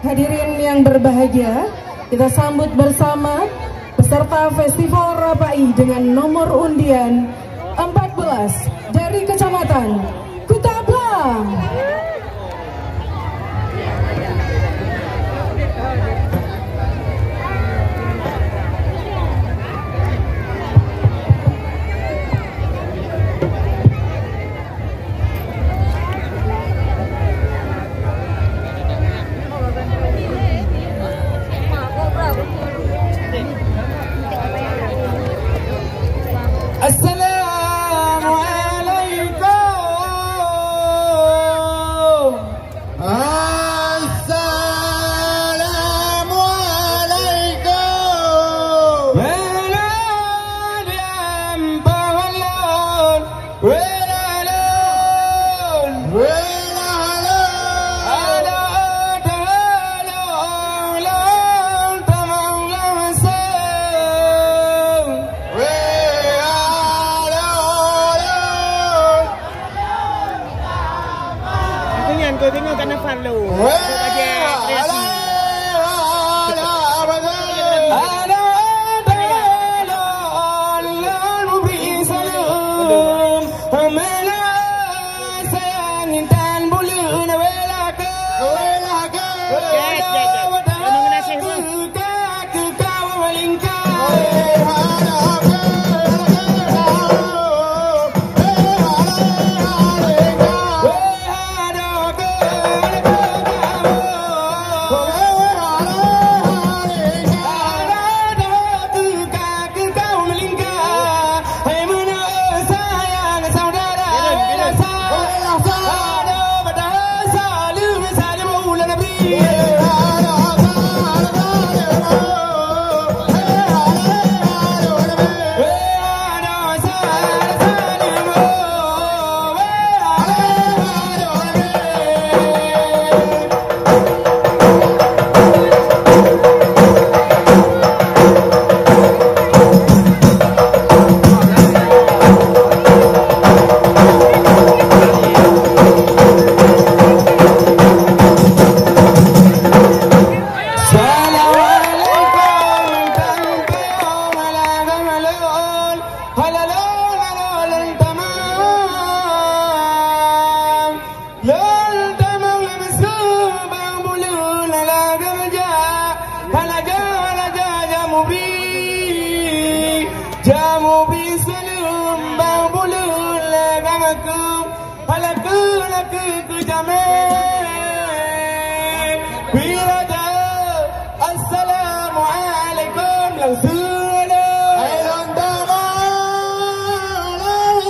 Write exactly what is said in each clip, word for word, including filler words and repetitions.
Hadirin yang berbahagia, kita sambut bersama peserta Festival Rapai dengan nomor undian empat belas dari Kecamatan Kuta Blang. Assalamualaikum. Assalamualaikum. Wela lôn, wela lôn, wela lôn. Adak teuh lôn, lôn tamong lam seueng. Wela lôn. Aku nyan, kau tengok kat Nafar lu. Wela lôn. Adak teuh lôn, lôn mubri saleuem. Meunyoe sayang intan buleuen, wela keu, wela keu, wela keu, wela keu, ka keu ka meulingka. Lôn tamong lam seumeubang buleuen lagèe meujak, palaja-palaja jamubri. Jamubri seumeubang buleuen lagèe makeu, palaku-laku keu jamé. Bila jaweueb, "Assalamualaikum," langsung lôn. Hai lôn tamong, lôn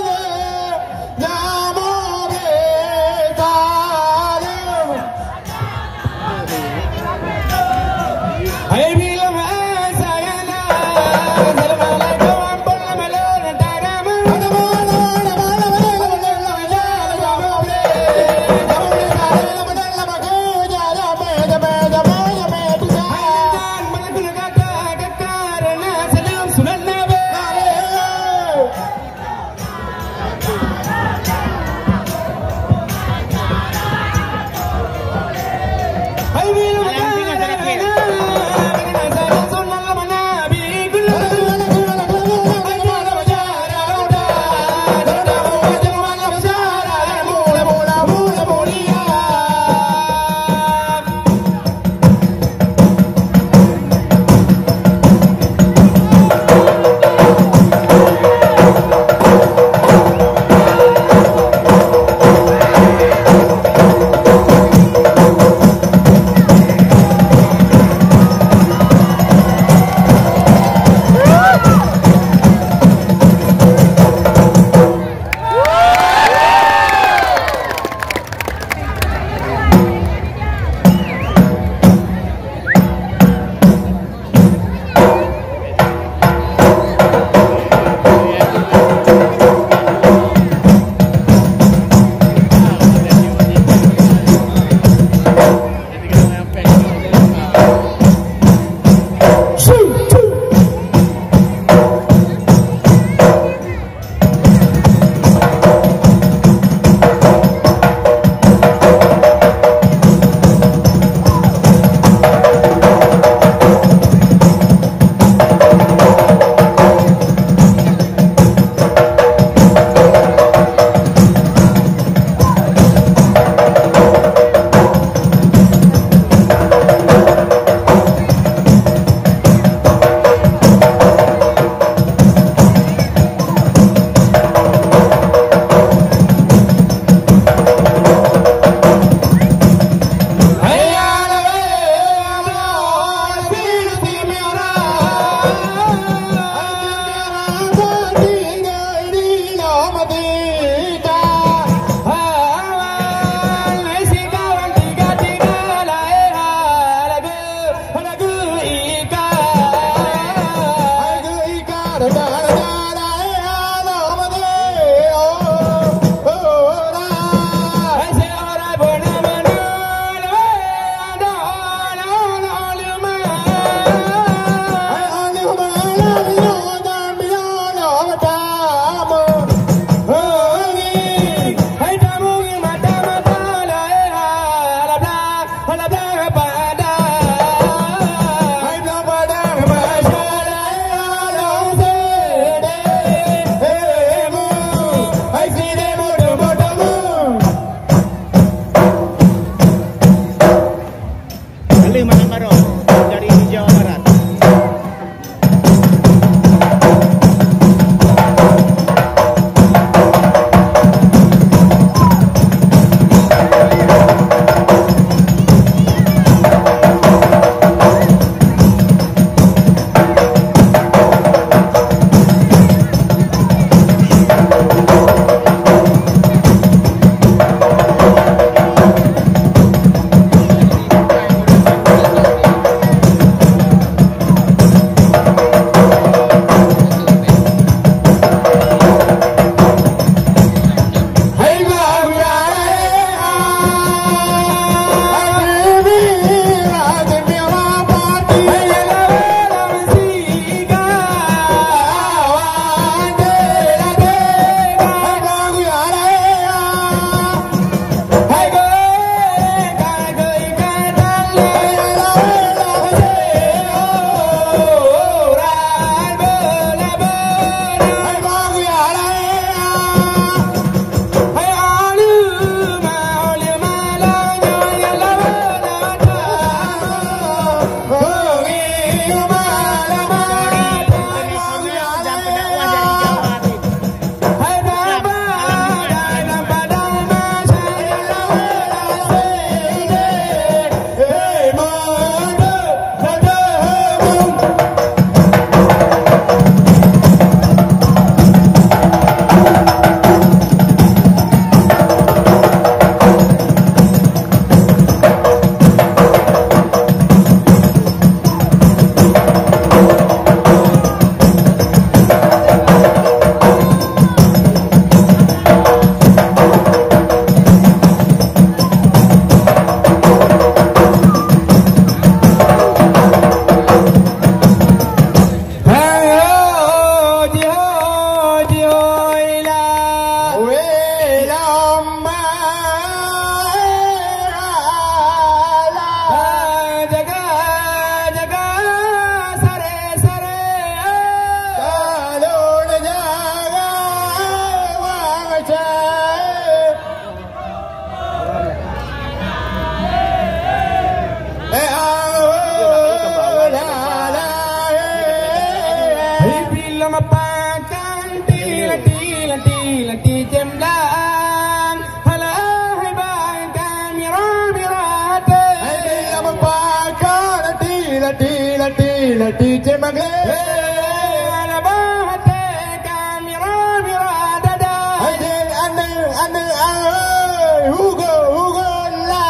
Di Cemanggle. Eh, alah bah até ka mira-mira dada. Aje aneuk-aneuk ai, hugo, hugo la.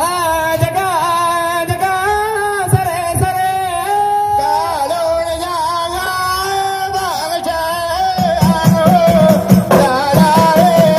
Ah, jaga, jaga, sare, sare. Kalau jaga, bang cai, ah, la, la, eh, ah, la, la, eh.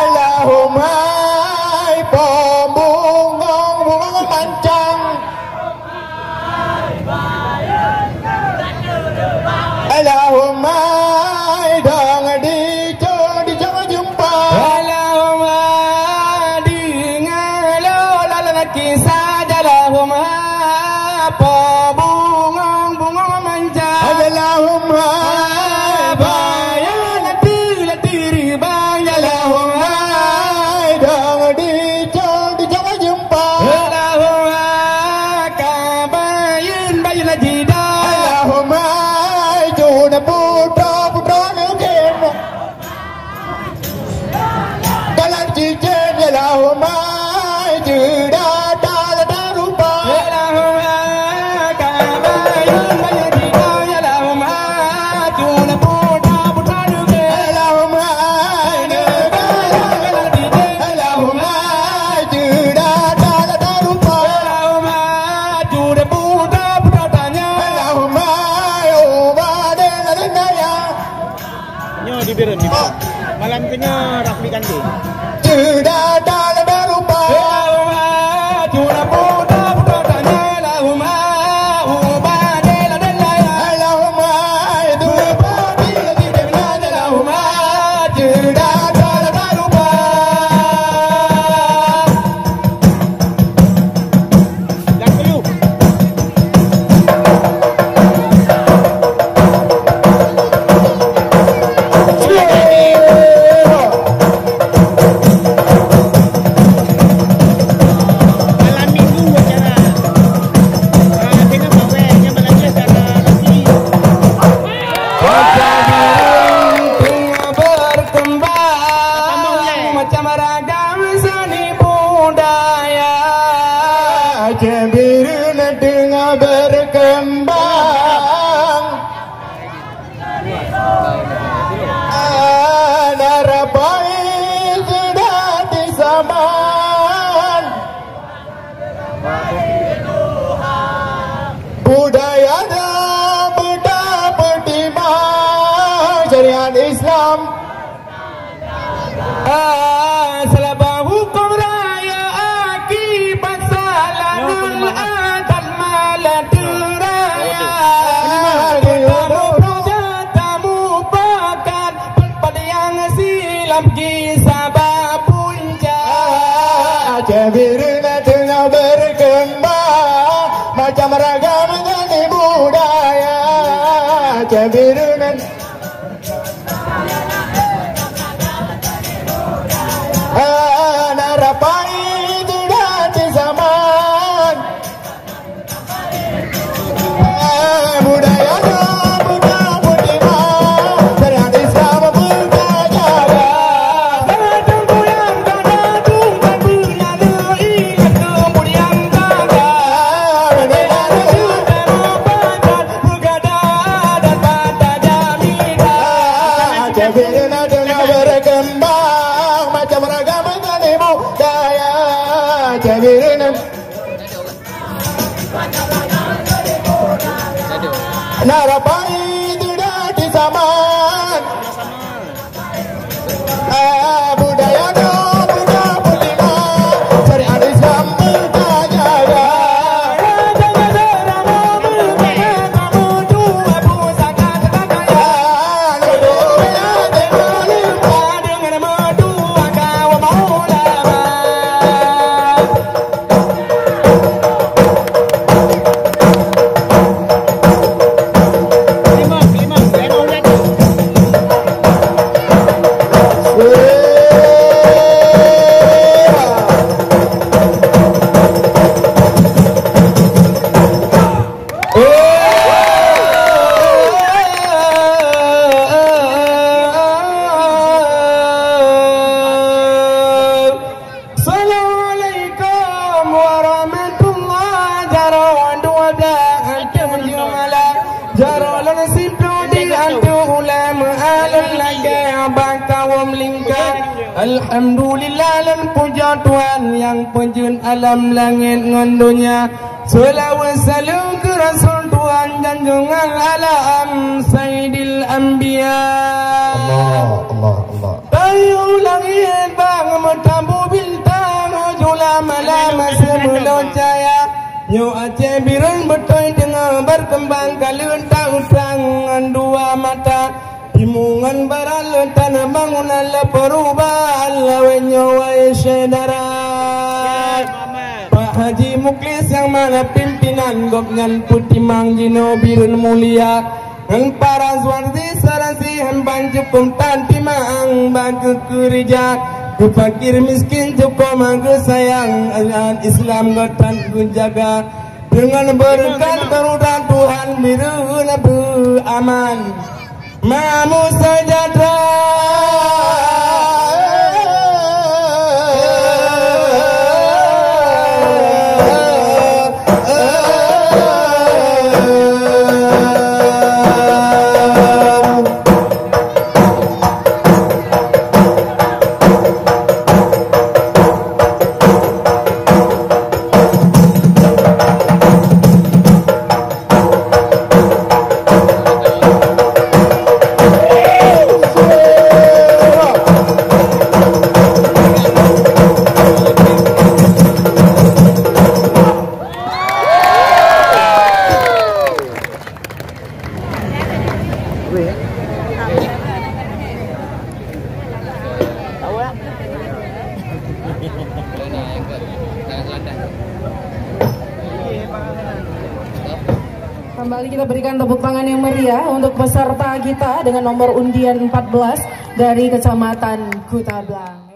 Allahumma, ai, pom bungong, bungong mancang. Allahumma, dong dicok, dicok jumpa. Allahumma, deungoe lôn lam kisah. Allahumma, po bungong, bungong manja. Allahumma, bayan lati, lati ribang. Allahumma, dong dicok, dicok jumpa. Allahumma, ka bayan, bayan jida. Allahumma, juna putra, putra nukén. Dalam cicén, Allahumma, jeuda, dala, darupa. Allahumma, ka bayan, bayan jida. Allahumma, juna putra, putra nukén. Allahumma, Allahumma, juda dala darupa. Allahumma, juda putra, putra tanya. Allahumma, ubade ladendaya. Nyoe di Bireuen, di Bireuen. Malam keu nyoe Rafli Gandhi. Juda dala darupa. Allahumma, juda putra, putra tanya. Allahumma, ubade ladendaya. Allahumma, itu pati lagi dengan. Allahumma, juda dala darupa. Malam minggu acara. Ah, tengok bawah, jangan malam ni acara lagi. Kota Bireuen tengah berkembang, macam ragam seni budaya. Aceh Bireuen tengah berkembang. Anak rapai sudah disaman. Budaya dan benda bertimang syariat Islam. Ah, seulaba huköm raya akibat salah ngon adat malam raya. Tamu pakat, tamu pakat, padiang silam gisa bak punca. Aceh Bireuen teungoh berkembang, macam ragam seni budaya. Aceh Bireuen. Hana rapai sudah di zaman. Budaya buta putih, syariat Islam buta jaga. Tangan goyang, tangan tunggang, beuna loi. Tengah-tengah berkembang macam ragam seni budaya Aceh Bireuen. Narapai tidak disaman. Ah, budaya no, budaya muslimah, syariat Islam kita jaga. Assalamualaikum warahmatullahi. Jaroe dua blah ateueh jeumala, jaroe lôn siploh di ateueh ulèe meualon lagèe abah kawôm lingka. Alhamdulillah lôn pujoe Tuhan nyang peujeuet alam langèt ngon donya. Seulaweuet saleuem keu Rasul Tuhan, junjungan alam Saidil Anbiya. Allah, Allah, Allah. Tayue langèt bak meutabu bintang, jula malam hase meuleueng cahya. Nyoe Aceh Bireuen beutôi teungoh beukeumbang, ka lheueh ta-utrang ngon dua mata. Timu ngon barat lheueh taneuk bangunan, lheueh peurubahan lawét nyoe, wahé syedara. Pak Haji Muklis nyang mangat pimpinan, gobnyan peutimang jinoe Bireuen mulia. Ngon para Suwardi Sarasi hamba cukôp that timang bak geukeureuja. Keu fakir miskin cukôp meugeusayang, ajaran Islam gobnyan geujaga. Deungon beureukat keureudaan Tuhan, Bireuen beuaman. Makmu sejahtera. Kembali kita berikan tepuk tangan yang meriah untuk peserta kita dengan nomor undian empat belas dari Kecamatan Kuta Blang.